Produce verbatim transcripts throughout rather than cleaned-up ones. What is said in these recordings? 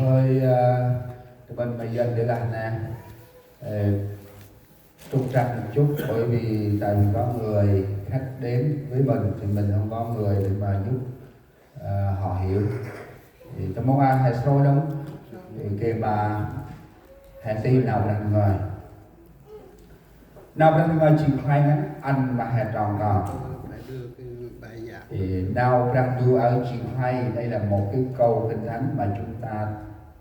Hơi, à, tụi mình mà dân để làm nè, ờ, trục trặc một chút, bởi vì tại vì có người khách đến với mình thì mình không có người để mà giúp, à, họ hiểu. Thì tao mong ai hãy soi đóng thì kê mà hãy tin nào rằng người Nau Brah Ndu Ngơi Jing Khlay ngăn ăn mà hè tròn tròn. Thì Nau Brah Ndu Ngơi Jing Khlay, đây là một cái câu Kinh Thánh mà chúng ta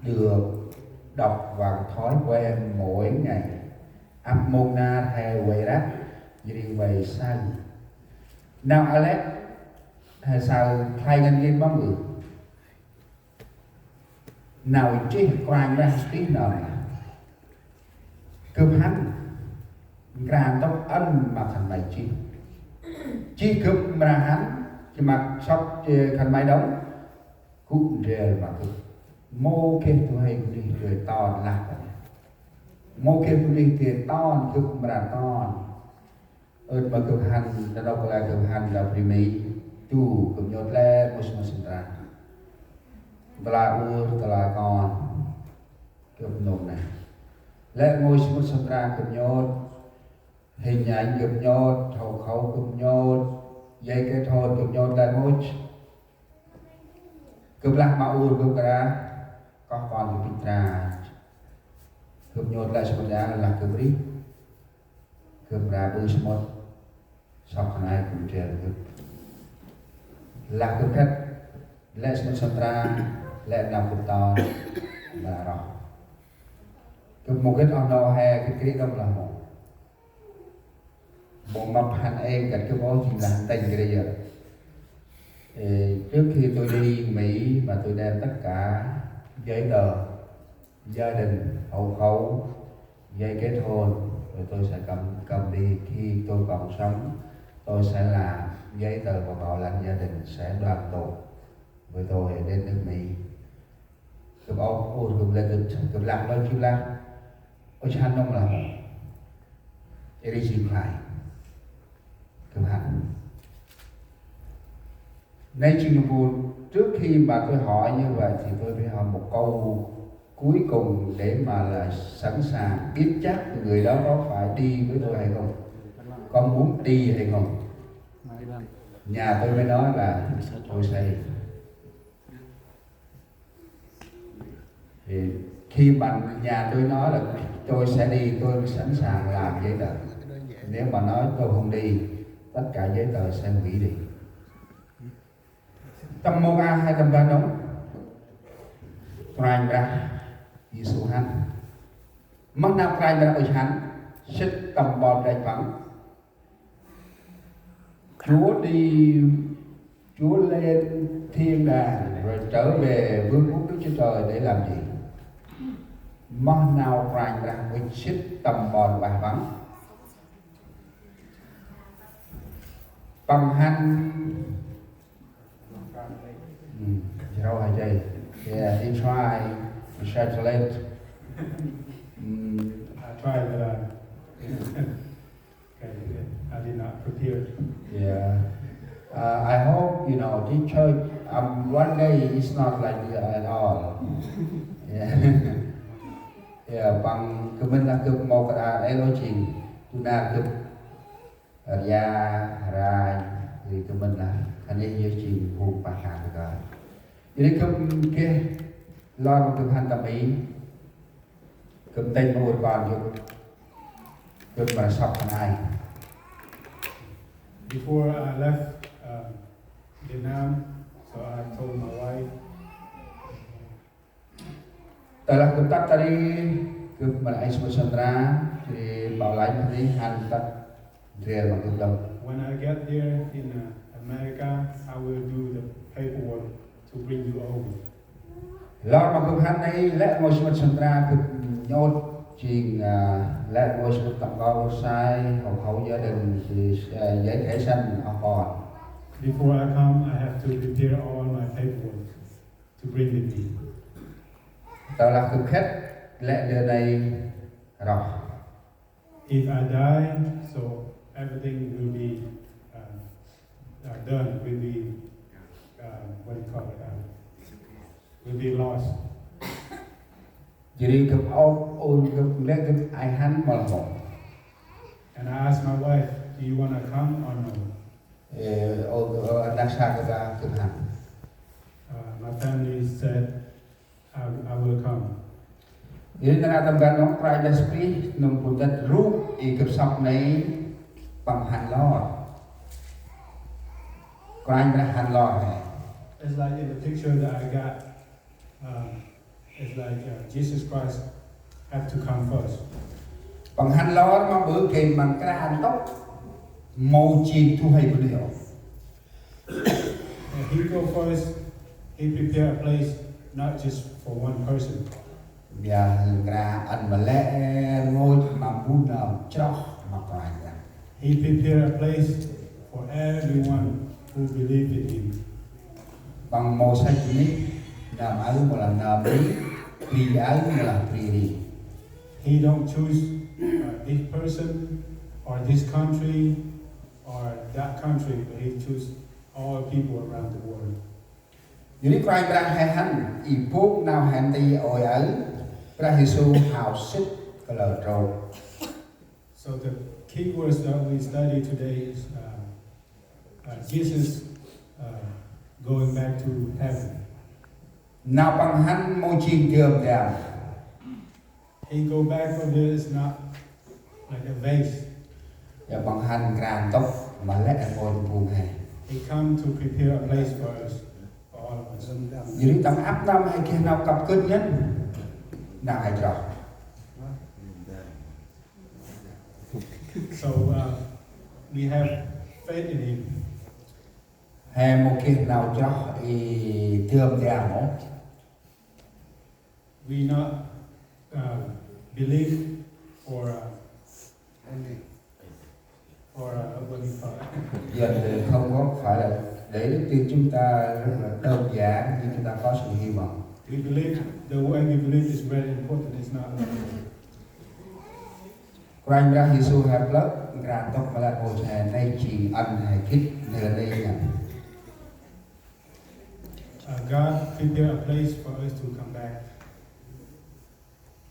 được đọc và thói quen mỗi ngày. Ăp mông nar he vay rah, jri vay saơ. Nau a lĕ he saơ khlay ngăn gĭt mâm ư. Nau jêh Kôranh Brah tih nơm lah. Gâp hăn nkra ntŭk ăn ma khân may jêh. Jêh gâp mra hăn, jêh ma sŏk jêh khân may đŏng. Gŭ ndrel ma gâp. Mâu geh du huê bunuyh dơi ton lah. Mâu geh bunuyh dơi ton, gâp mra ton. Ơt ma gâp hăn, ta nôk kăl e gâp hăn ta bri Mi. Tu gâp nhôt lĕ rngôch sămƀŭt sămtra. Tơlah ur, tơlah kon. Gâp nôk neh. Lĕ rngôch sămƀŭt sămtra gâp nhôt. Hình ảnh gâp nhôt, hộ khẩu gâp nhôt. Giấy kết hôn gâp nhôt lĕ rngôch. Gâp lah ma ur gâp kra, koh kon gâp pĭt tra. Gâp nhôt lĕ sămƀŭt ya lah gâp rêh. Gâp mra ƀư sămƀŭt. Sŏk khân ay gâp ndrel gâp. Lah gâp khât, lĕ sămƀŭt sămtra, lĕ nau gâp ton, mra roh. Gâp mâu gĭt oh nô he, gĭt krĭ đŏng lah mâu. Mâu mâp hăn êng kăt gâp ôh, jêng lah ntĭnh kơ ri yơh. Ê, trước khi tôi đi Mỹ và tôi đem tất cả giấy tờ, gia đình, hộ khẩu, giấy kết hôn, rồi tôi sẽ cầm, cầm đi. Khi tôi còn sống, tôi sẽ làm giấy tờ và bảo lãnh gia đình sẽ đoàn tụ với tôi đến nước Mỹ. Gâp ôh, ôh, gâp lah, gâp, gâp lah, lah, gâp lah. Ôi, chăn nông là Ê, ri jêng khlay. Gâp hăn. Nay, Jing Nơm Pun, trước khi mà tôi hỏi như vậy thì tôi phải hỏi một câu cuối cùng để mà là sẵn sàng biết chắc người đó có phải đi với tôi hay không. Có muốn đi hay không? Nhà tôi mới nói là tôi sẽ đi. Thì khi mà nhà tôi nói là tôi sẽ đi, tôi sẵn sàng làm giấy tờ. Nếu mà nói tôi không đi, tất cả giấy tờ sẽ hủy đi. Tâm mô a hai tâm ban đóng. Kôranh Brah Yêsu hăn. Mât nau Kôranh Brah ôi hăn, sĭt tâm ƀon rêch păng. Chúa đi, Chúa lên thiên đàng rồi trở về vương quốc Đức Chúa Trời để làm gì? Mât nau Kôranh Brah ôi sĭt tâm ƀon bah păng. Păng hăn. Hmm, Jrâu Hajay. Yeah, he tried to translate. Hmm. I tried, but I, okay, I did not prepare. Yeah. Uh, I hope, you know, this church, um, one day it's not like this at all. Yeah. Yeah, păng gâp mĭn lah gâp mâu kơt a ê lô jêng. Tu nar gâp ria, rai, ri gâp mĭn lah, khân ay yơh jêng phung pah kan kơ. Ri gâp geh, lor gâp hăn tâm i, gâp ntĭnh ma ur kon gâp, gâp mra sŏk khân ay. Before I left, um, Vietnam, so I told my wife, Tơlah gâp tât ta ri, gâp mra ay sămƀŭt sămtra, jêh ri bảo lãnh ri hăn tât ndrel ma gâp đŏng. When I get there in, uh, America, I will do the paperwork to bring you over. Lor ma gâp hăn nây, lĕ rngôch sămƀŭt sămtra gâp nhôt jêng, à, lĕ rngôch sămƀŭt tâm kau sai, hộ khẩu gia đình, jêh ri, à, giấy thẻ xanh oh kon. Before I come, I have to prepare all my paperwork to bring with me. Tơlah gâp khât, lĕ ndơ nây roh. If I die, so everything will be, uh, uh, done, will be, uh, what do you call it? Uh, will be lost. Jêh ri gâp ôp, ôn gâp, lĕ gâp ay hăn mâu lah mâu. And I asked my wife, "Do you wanna come or no?" Ê, ôn, ơ, năk sa gâp lah gâp hăn. Uh, my family said, "I, I will come." Jêh ri nar aơ tâm ban nŏng Kôranh Yêsu Krist nơm bu tât rup i gâp sŏk nây, Păng hăn lor. Kôranh Brah hăn lor he. It's like in the picture that I got, um, it's like, uh, Jesus Christ have to come first. Păng hăn lor ma ƀư gay ma nkra ntŭk, mâu jêng du huê bunuyh ôh. And he go first, he prepare a place not just for one person. Biă nkra ăn ma lĕ rngôch ma mbu nơm chroh ma Kôranh Brah. He prepare a place for everyone who believe in him. Păng mâu săch nây, nơm aơ mâu lah nơm ri, ri aơ mâu lah ri ri. He don't choose, uh, this person or this country or that country, but he choose all people around the world. Jêh ri Kôranh Brah he hăn, i bôk nau he nti ôi aơ, Brah Yêsu hao sĭt kalơ trôk. So the key words that we study today is, uh, uh, Jesus, uh, going back to heaven. Nau Păng hăn mâu jêng dơm dam. He go back over there is not like a vase. Yơn Păng hăn nkra ntŭk ma lĕ rngôch phung he. He come to prepare a place for us, for all of us. Jêh ri tâm ăp nơm he geh nau kâp gĭt ngăn, nau he chroh. So, uh, we have faith in him. He mâu geh nau chroh i dơm dam ôh. We not, uh, believe for, uh, for, uh, what do you call it? Giờ thì không có phải là để đức tin chúng ta rất là đơn giản, nhưng chúng ta có sự hy vọng. We believe the way we believe is very important. It's not like Kôranh Brah Yêsu he plơ̆ nkra ntŭk ma lĕ rngôch he, nây jêng ăn he gĭt, nây lah nây ngăn. Uh, God prepare a place for us to come back.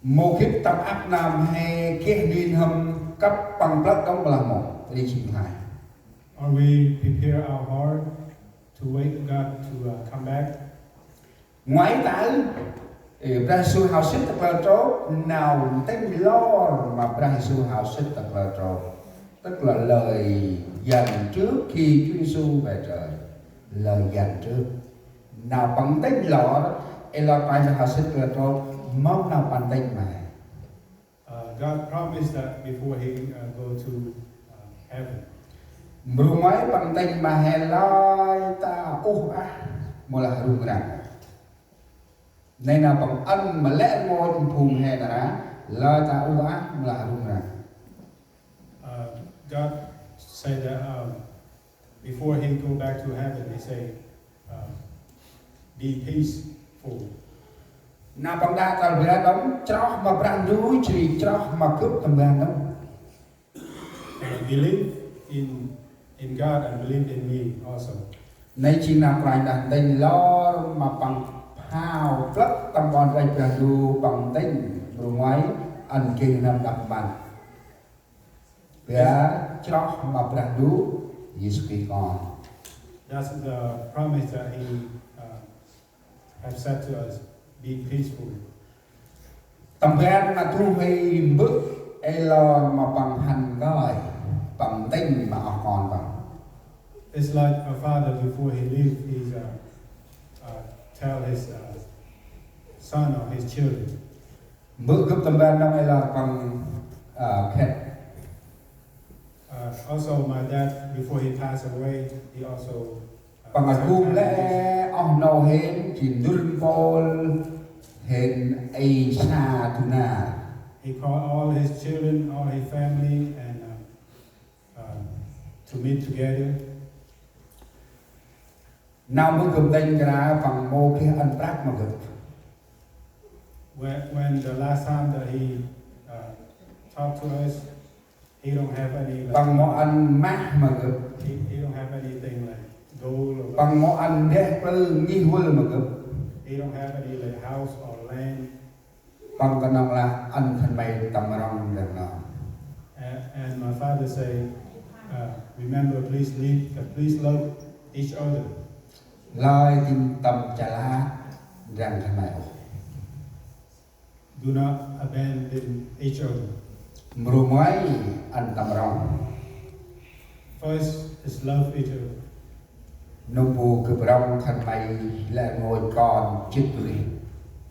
Mâu gĭt tâm ăp nơm he geh nuih n'hâm kăp Păng plơ̆ đŏng mâu lah mâu, ri jêng hai. Or we prepare our heart to wait God to, uh, come back. Ngoai ta aơ, ê, Brah Yêsu hao sĭt ta kalơ trôk, nau ntĭnh lor ma Brah Yêsu hao sĭt ta kalơ trôk. Tức là lời dặn trước khi Chúa Giêsu về trời. Lời dặn trước. Nau Păng ntĭnh lor, ê lor Păng hao sĭt ta kalơ trôk, mâm nau Păng ntĭnh ma he. Uh, God promised that before he, uh, go to, uh, heaven. Mrô ngoai Păng ntĭnh ma he lơi ta uh ah mâu lah rŭng răng. Nây nau Păng ăn ma lĕ rngôch phung he nar aơ, lơi ta uh ah mâu lah rŭng răng. Uh, God said that, um, before he go back to heaven, he say, uh, "Be peaceful." Nau Păng đă tal bar đŏng, chroh ma Brah Ndu, jêh ri chroh ma gâp tâm ban đŏng. Uh, believe in, in God and believe in me also. Nây jêng nau Kôranh Brah ntĭnh lor ma Păng phao plơ̆ tâm ƀon rêh Brah Ndu Păng ntĭnh, mrô ngoai ăn geh nơm đăp mpăn. Biă chroh ma Brah Ndu Yêsu Krist Kon. That's the promise that he, uh, have said to us, "Be peaceful." Tâm ban ma du huê mbơ̆ ê lor ma Păng hăn ngơi, Păng ntĭnh ma oh kon Păng. It's like a father before he leave, he's, uh, uh, tell his, uh, son or his children. Mbơ̆ gâp tâm ban nŏng ê lor Păng, uh, khât. Uh, also, my dad, before he passed away, he also, uh, Păng a gum lĕ oh nô hên, jêng ndŭl mpôl hên ê sa du nar. He called all his children, all his family, and, uh, uh, to meet together. Nau mbơ̆ gâp ntĭnh kra Păng mâu geh ăn prăk ma gâp. When, when the last time that he, uh, talked to us, he don't have any, like, Păng mâu ăn mah ma gâp. He, he don't have anything like gold or Păng mâu ăn ndeh plư ngih vâl ma gâp. He don't have any, like, house or land. Păng knŏng lah ăn khân may tâm rŏng ndrăng nơm. And, and my father say, uh, "Remember, please live, uh, please love each other." Lơi dĭng tâm chalá ndrăng khân may ôh. Do not abandon each other. Mrô nguay ăn tâm rŏng. First is love each other. Nâm bu gâp rŏng khân may lĕ rngôch kon jât rêh.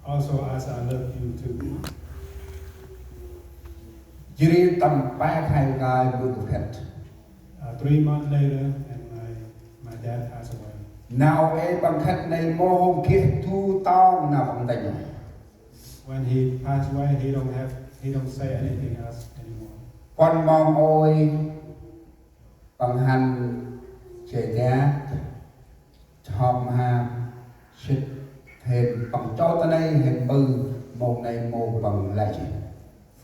Also, as I love you too. Jêh ri tâm pe khay ngai bu gâp khât. Uh, three months later, and my, my dad passed away. Nau ê păng khât nây mâu hôm geh du tong nau păng ntĭnh. When he passed away, he don't have, he don't say anything else anymore. Puăn mong ôi, păng hăn jay dak, chom ham, sĭt hên păng chô ta nây hên ƀư, mông nây mâu păng lĕ jêh.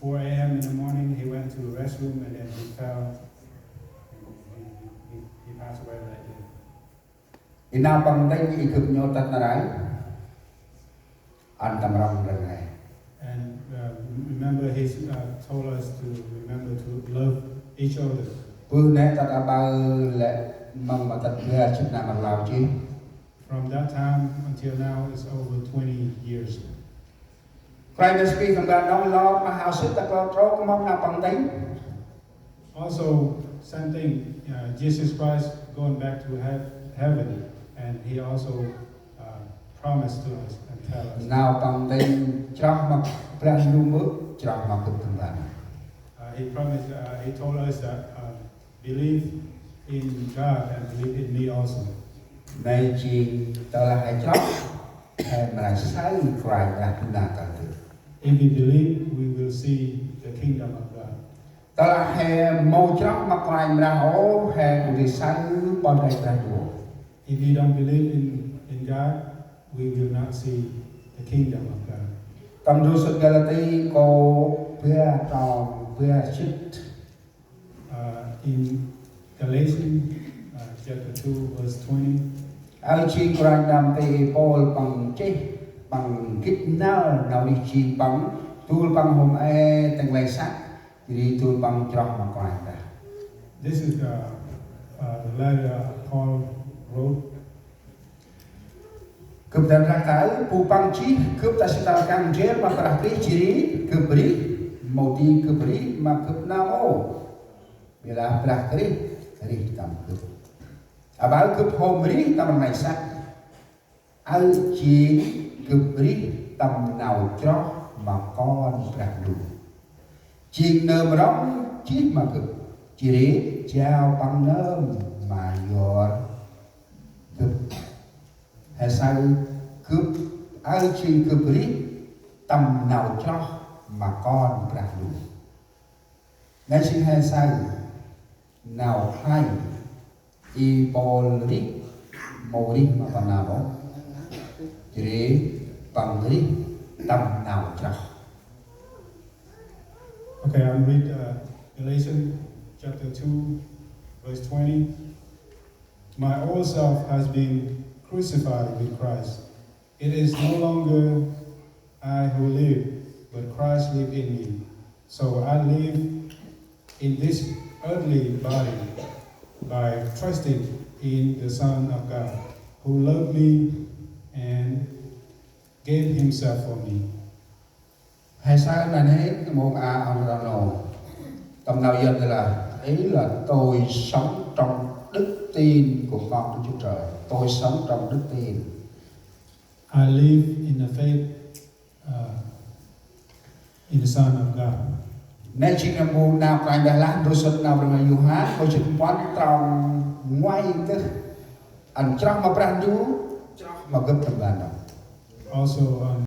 Four a m in the morning, he went to the restroom and then he fell. He, he, he passed away that day. I nau păng ntĭnh i gâp nhŭp tât nar aơ. Ăn tâm rŏng ndrăng he. And, uh, remember, he, uh, told us to remember to love each other. Bơh nĕ tât aƀaơ lĕ măng ma tât bar jât năm rlau jêh. From that time until now, it's over twenty years. Khlay nây spih tâm ban nŏng lor ma hao sĭt ta klô trôk mâm nau păng ntĭnh. Also, same thing, uh, Jesus Christ going back to heav-, heaven, and he also, uh, promised to us and tell us. Nau păng ntĭnh chroh ma Brah Ndu, mơh chroh ma gâp tâm ban. Uh, he promised, uh, he told us that, uh, believe in God and believe in me also. Nây jêng tơlah he chroh, he mra saơ Kôranh Brah Ndu nau kơl dơm. If we believe, we will see the kingdom of God. Tơlah he mâu chroh ma Kôranh Brah ôh, he mâu saơ Pôn Brah Ndu. If we don't believe in, in God, we will not see the kingdom of God. Tâm ndrô sŭt Galati nkô̆ bar trong bar jât. Uh, in Galatians, uh, chapter two, verse twenty. Aơ jêng kôranh nơm Y-Pôl păng chih, păng gĭt năl nau rêh jêng păng, dôl păng hôm e tĭng lĕ săk, jêh ri dôl păng chroh ma Kôranh Brah. This is the, uh, the letter Paul wrote. Gâp dăn rah taơ, bu păng jêh gâp ta si tal kăng ndrel ma Brah Krist jêh ri gâp rêh, mâu di gâp rêh ma gâp nơm ôh. Ƀiălah Brah Krist rêh tâm gâp. Aƀaơ gâp hôm rêh tâm rnglay săk. Aơ jêng gâp rêh tâm nau chroh ma Kon Brah Ndu. Jêng nơm rŏng jêh ma gâp, jêh ri jao păng nơm ma yor gâp. He saơ gâp, aơ jêng gâp rêh tâm nau chroh ma Kon Brah Ndu. Nây jêng he saơ nau khlay Y-Pôl rêh, mâu rêh ma păng nơm ôh. Jêh ri păng rêh tâm nau chroh. Okay, I'll read, uh, Galatians chapter two, verse twenty. "My old self has been crucified with Christ. It is no longer I who live, but Christ live in me. So I live in this earthly body by trusting in the Son of God, who loved me and gave himself for me." He saơ nau nây mông a ăn ră nô. Tâm nau Yuăn là, ấy là tôi sống trong đức tin của Con Đức Chúa Trời. Tôi sống trong đức tin. I live in the faith, uh, in the Son of God. Nây jêng nơm bu nau Kôranh Brah lah, ndrô sŭt nau Brah Yôhan, kô̆ jât puăn trong nguay ntơh. Ăn chroh ma Brah Ndu, chroh ma gâp tâm ban nơm. Also, um,